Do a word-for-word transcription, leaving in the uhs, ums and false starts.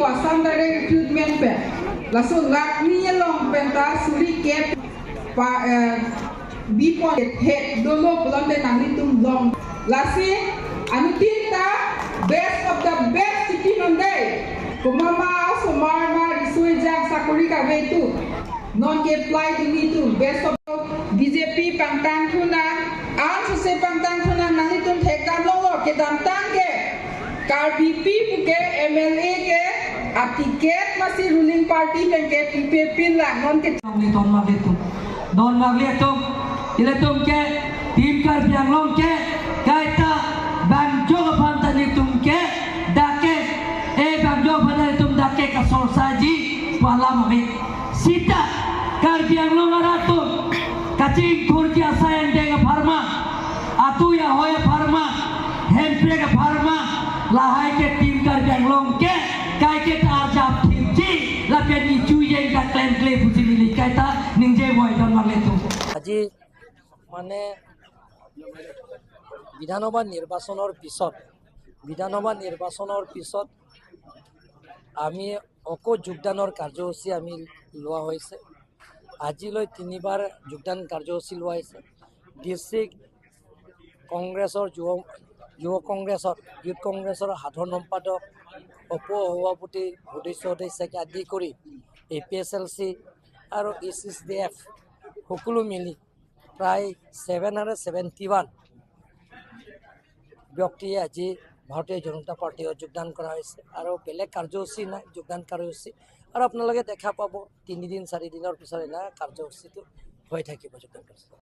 Assam Direct Recruitment pen laso lakh ni along pen ta suri ke pa, eh, bipon het dolo pulote nanglitum long. Lasi anuttin ta best of the best chipi non dei. Komat ma asomar ma riso ejang sakori kave atum non ke apply dun atum best of B J P pangtang thu nang, an suse pangtang thu nang, nanglitum thekdam longlo, kedamtang ke Karbipi puke M L A ke aticket masi ruling party pen ke pipe pinlang, non ke Neli don mali atum, don mali atum, ilitum ke Team Karbi Anglong ke kaita bang jok aphan ta nelitum ke dak ke, eh, bang jok aphan ta nelitum dak ke kasorsaji pu alam ave. Sita Karbi Anglong arat atum kachingthurji asai angdeng apharman, atui ahoi apharman, hemprek apharman, lahai ke Team Karbi Anglong ke kaike ta arjap thipji lapen nichu jeng ta klemkle pusi neli kaita ningje voi don mali atum. আজি মানে বিধানসভা নিৰ্বাচনৰ পিছত, বিধানসভা নিৰ্বাচনৰ পিছত আমি আকৌ যোগদানৰ কাৰ্যসূচী আমি লোৱা হৈছে। আজিলৈ তিনিবাৰ যোগদান কাৰ্যসূচী লোৱা হৈছে। ডিষ্ট্ৰিক্ট কংগ্ৰেছৰ যুৱ, যুৱ কংগ্ৰেছৰ, ইউথ কংগ্ৰেছৰ সাধাৰণ সম্পাদক অপু সভাপতি, সদস্য সদস্যকে আদি কৰি এ পি এছ এল চি আৰু এইচ এছ ডি এফ সকলো মিলি প্ৰায় ছেভেন হাণ্ড্ৰেড ছেভেণ্টি ওৱান ব্যক্তিয়ে আজি ভাৰতীয় জনতা পাৰ্টিত যোগদান কৰা হৈছে আৰু বেলেগ কাৰ্যসূচী নাই, যোগদান কাৰ্যসূচী। আৰু আপোনালোকে দেখা পাব, তিনিদিন চাৰিদিনৰ পিছত এনে কাৰ্যসূচীটো হৈ থাকিব যোগদান কাৰ্যসূচী।